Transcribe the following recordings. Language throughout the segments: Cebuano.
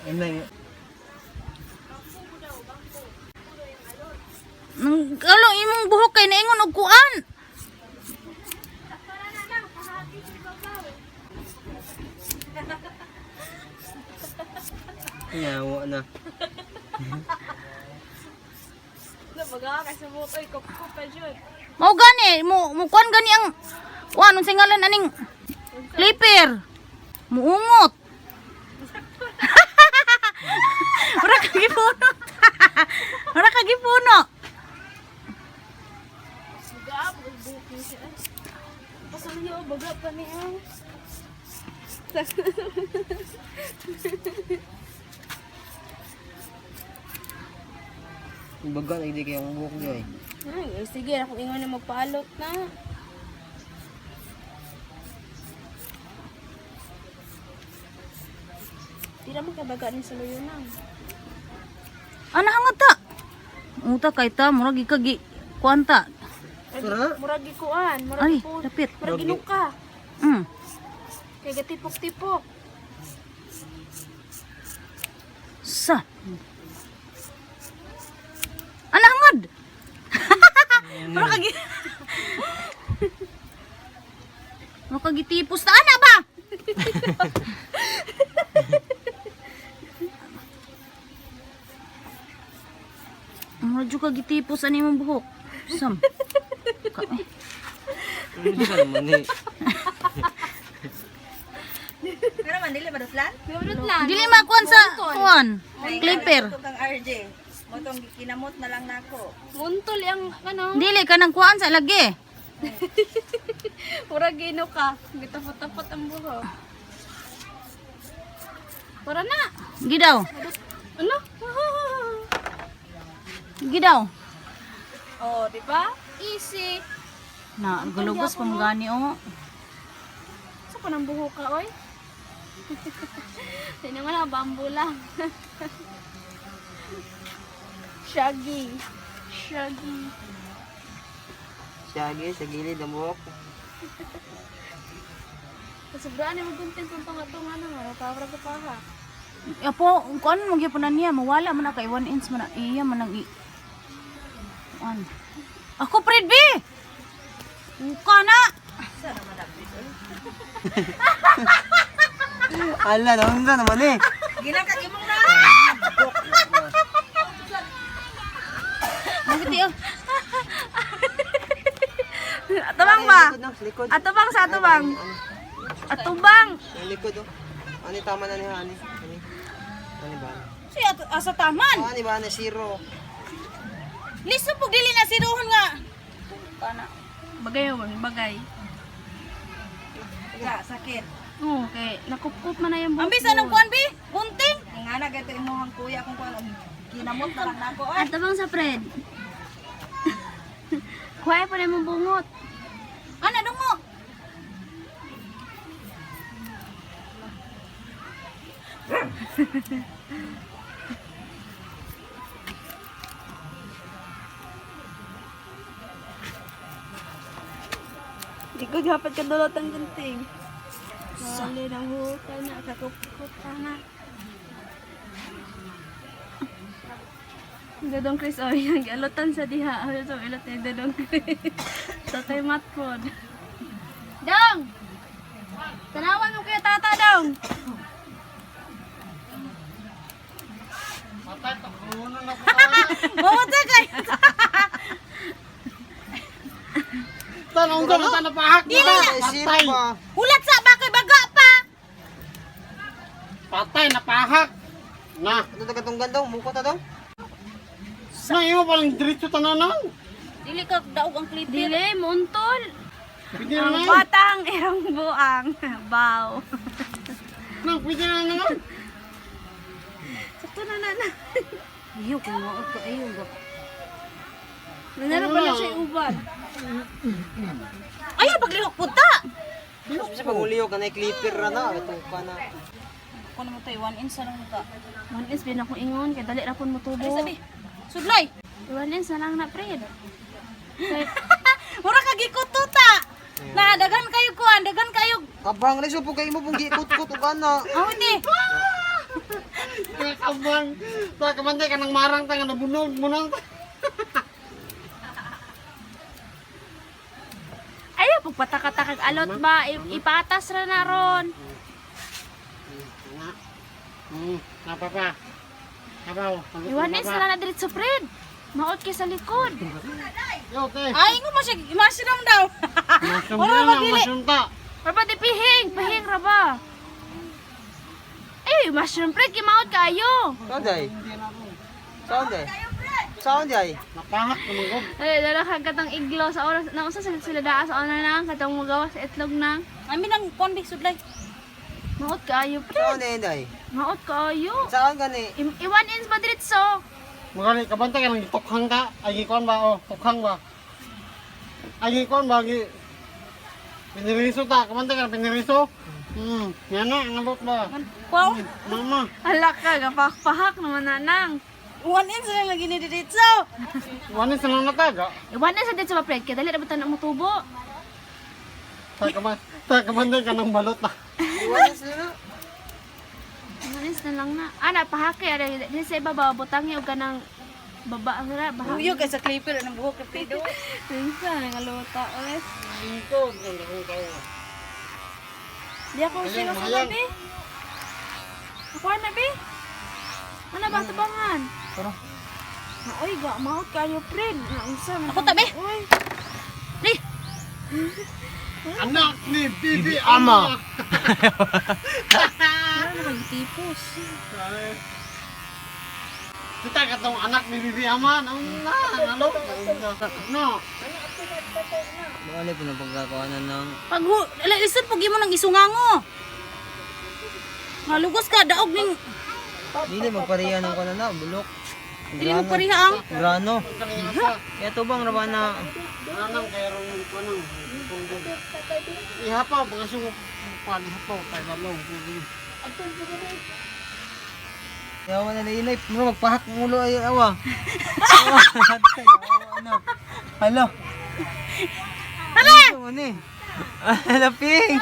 Ano? Nang alo imong buhok kay naingon og kuan. Nyawa na. Nabaga ka sa buhok oy, kup-kup pa jud. Mao gani mo mo kuan gani ang kuan unsay ngalan aning clipper. Muungot. Mura ka gipuno. Mura ka gipuno. Baga po buhok ni siya. Pasuyo baga pa niya. Baga na hindi kayong buhok niyo eh. Ay, sige, akong ingon na magpaalot na. Di naman kabaga ni sa luyo na. Ana hangat ta. Uta kay ta mura gi ka gi kuan ta. Sura na. Murag gikuan, murag Ay, po. dapit. Murag ginuka. Kay gatipok-tipok. Sa. Ana hangad. Mura ka gi Mura ka gitipos ta ana ba? Mura jud ka gitipos ani imong buhok. Sam. Ka, eh. Ano siya naman eh. Pero man dili madutlan? Madut lang. Dili makuan sa kuan. Clipper. Ito kang RJ. Motong gikinamot na lang nako. Muntol ang ano. Dili ka nang kuan sa lagi. Murag ginuka. Gitapot-tapot ang buhok. Para na. Gidaw. Ano? Gidaw. Oh, di ba? Easy. Na galugos pa mo gani oh. Sa pa ng buhok ka, oy? Sino nga na, bamboo lang. Shaggy. Shaggy. Siyagi, sa gilid ang buhok. Kasobraan yung magunting kung pangatong ano, mapawra ka pa ha. Apo, kuan mo gyud na niya, mawala man na kay 1 inch man na iya man ang i. Kuan. Ako Fred B. Uka na. Ala, naunsa naman eh. Ginakag imong na. Magiti oh. Atubang ba? Likod na, likod. Atubang sa atubang. Atubang! Ang likod oh. Ani tama na niya, ani. Ani. Ani ba? Siya asa taman. Oh, ani ba na zero. Listo pug dili na siruhon nga. Uka na. Bagay oh, bagay. Ka sakit. Oo, okay. Nakupkup man na yung buhok. Ang bisa ng kuan bi? Gunting. Nga na gato imong kuya kung kuan kinamot na lang nako ay. Atubang sa Fred. Kuha pa na yung bungot. Ana dungo. Di ko dapat kadulot ang gunting. Sali ng huka na, kakupkup ka na. Dadong Chris, oy, ang gialutan sa diha. Ano sa ilot ni Dadong Chris. Tatay matpod. Dong! Tanawan mo kaya tata, Dong! Mawata kay. Tanong ko na pahak. Dili na. Zero pa. Hulat sa ba kay baga pa. Patay na pahak. Na. Ito tagatunggan daw, mukot na daw. Na imo palang diretso tanan. Dili ka daog ang clipper. Dili, muntol! Pwede na Ang lang. batang irong buang. Baw. Nang pwede na lang. Sakto na na na. Iyo kung maot ka ayo ga. Nanaro pala siya yung uban. Ayaw paglihok puta. Sa paguliyo ka na clipper ra na, ito ka na. Kuno mo tay 1 inch na lang ka. 1 inch bin akong ingon, kay dali ra pon motubo. Ay sabi. Sudlay. 1 inch na lang na, Fred. Mura ka gikututa. Na daghan kayo kuan, daghan kayo. Kabang na po kay mo pong gikut-kut ug ana. Aw hindi. Kabang. Ta kamantay ka ng marang ta nga nabunog munang. Ayaw, pagpatakatakag alot ba? Ipatas ra na ron. Na. Na papa. Kabaw. Iwanin sila na diretso, Fred. Maot kay sa likod. Yo, te. Ay, ingo mo siya, mushroom daw. Mushroom Wala na, magili. mushroom ta. Raba di pihing, pihing raba. Ay, mushroom Fred, kimaot kayo. Saan day? Saan day? Saan day? Napahak naman ko. Ay, dala ka katong iglo sa oras na usa sila sila daa sa una nang katong magawa sa itlog nang. Amin ang kuan bi sudlay. Maot kaayo, Saan Fred. day day? Maot kaayo. Saan gani? Iwan ins ba diretso? Magali kabantay ka ng tukhang ka. Ay gikuan ba oh, tukhang ba. Ay gikuan ba gi. Piniriso ta, kabantay ka ng piniriso. Yan na, ang abot ba. Kuan, Mama, Hala ka, gapakpahak naman na nang. 1 inch na lagi ni diretso. wani sa nang nataga. Iwan ins sa diretso ba, Fred? Kaya dali na ba tanong mo tubo? Ta kaman, ta kabantay ka ng balot ta. Iwan sila na. Iwan ins na lang na. Ah, napahak kaya. Di sa iba ba, butangin og kanang baba ang sila. Bahak. Uyo kay sa clipper ang buhok ni Fredo. Minsan, nangaluta ulit. Dito, ang dakong tao. Di ako sino sa mahayang. bi. Ako na bi. Ano ba tubangan? Tara. Oy, ga maot kayo friend. Naunsa man. Ako tabi. Oy. Li. Anak ni Bibi Ama. Ano naman tipos? Kita katong anak ni Bibi Ama. Nang na, ano? No. Bale po na pagkakawanan ng Pag lisod pag imo nang isungango. Malugos ka daog ning Dili magpareha ng kuan na bulok. dili mo pareha ang Grano. Kaning asa. Kaya tubang ra na Anang kay rong kanang. Ihapaw pagkasung pan ihapaw kay balong. Yawa na nailay, mura magpahak ng ulo ay awa. Awa, awa na. Hala. Hala! Ano eh? Hala, ping!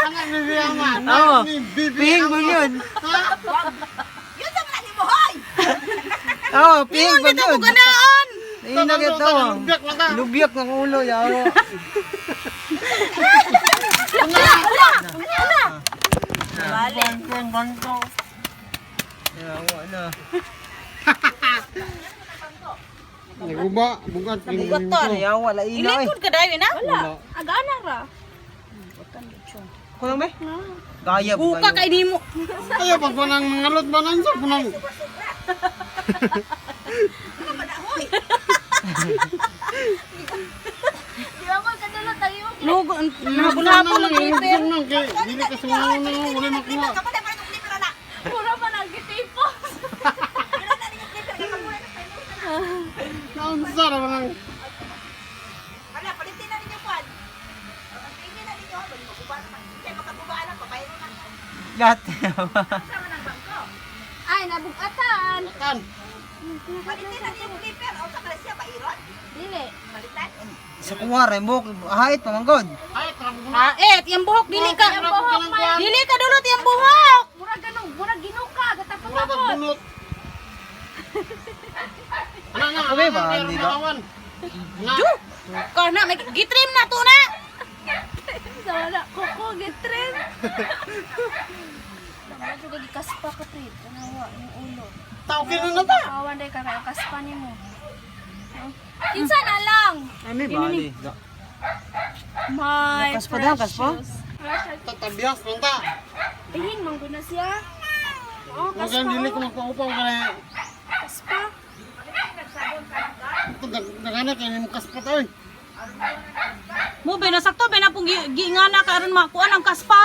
Anak ni Bibi Ama. Awa. Anak ni Bibi Ping Ama. ba yun? Yun sa mga ni mo, hoy! Awa, ping ba yun? Kanaan. Nainag ito. Lubiak na ta. Lubiak ng ulo, yawa. Bangko, bangko. Yawa na. Naguba, bugat. Bugat to. Yawa, laina eh. Ilikod ka dayon na. Wala. Agana ra. Kulang ba? Gaya, Buka kay nimo. Ayaw pag panang mangalot ba nang sa punang. Di ba ko kadulot tayo? Lugo nabulabol ang clipper. Nang kay dili ka sumunod nang wala makuha. Kapatay pa rin itong clipper na. Pura pa nagtipos. Wala na rin yung clipper. Kapatay na Naunsa ra man ang Wala, palitin na ninyo, Juan. Palitin na ninyo. Bali, maguba naman. Hindi, makaguba lang. Pabayro na. Gat. Sama ng bangko. Ay, nabugatan. kan. Palitin na ninyo yung clipper. O, sa siya, pairon. Dili. Palitan. Sa kuwara, yung buhok, hait pa manggod. Ay tramo na. Ah, eh, iyang buhok dili ka. Dili ka dulot iyang buhok. Mura ganong, mura ginuka, Mura gatapot-tapot. pag bunot. Ana na, Kami ba? Hindi ba? Na. Kana may gitrim na to na. Sa wala kuko gitrim. Tama juga gikaspa ka Fred. Tanawa yung ulo. Tao kino na ta. Awan day ka kayo kaspa nimo. Kinsa na lang? Ay, may bali. My Kaspa daw, kaspa? Precious. Tatabiyas man ta. Pihing man gud na siya. Oo, Huwag kaspa. kang dili ko magpaupaw kay Kaspa. dagana kay mo kaspat oy. Mo be nasakto be na pong giingana ka aron makuan ang kaspa.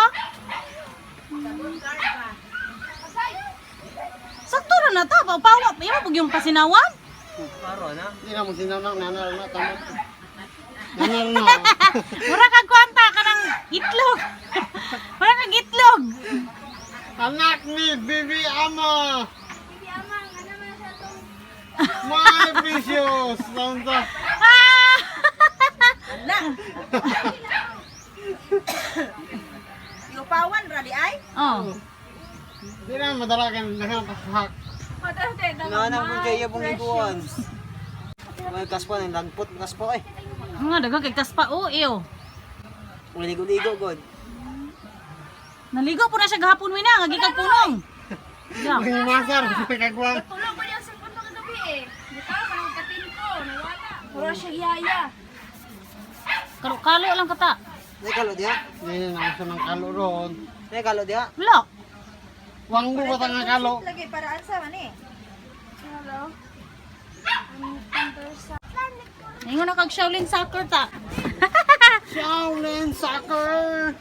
Sakto ra na ta, pawa imo pag yung pasinawan. Paro na. Di na mo sinanang nana na tama. Nana na. Mura kag kwanta kanang itlog. Mura kag itlog. Anak ni Bibi Ama. Bibi amang, ano man siya tong My precious. Naunsa. Ah! Iupawan, rali ay. Oh. Di na madala kay daghang kaspak. Matay na. Nanang mo kay iyang iguan. May kaspa nang lagpot kaspa eh. Nga daghang kay kaspa oh, iyo. Uligo-ligo god. Naligo po na siya gahapon wina, nga gikag punong. Yeah. Nang masar, kagwang. Tulog ko niya sa cellphone ko kagabi eh. Bitaw ka nang katin ko, nawala. Puro siya yaya. Kalo kalo lang kata. Nay kalo diha. Di na ako ng kalo ron. Nay kalo diha. Wala. Wanggo ba tang kalo? Lagi para ansa man eh. Hello. Ingon na kag Shaolin soccer ta. Shaolin Soccer!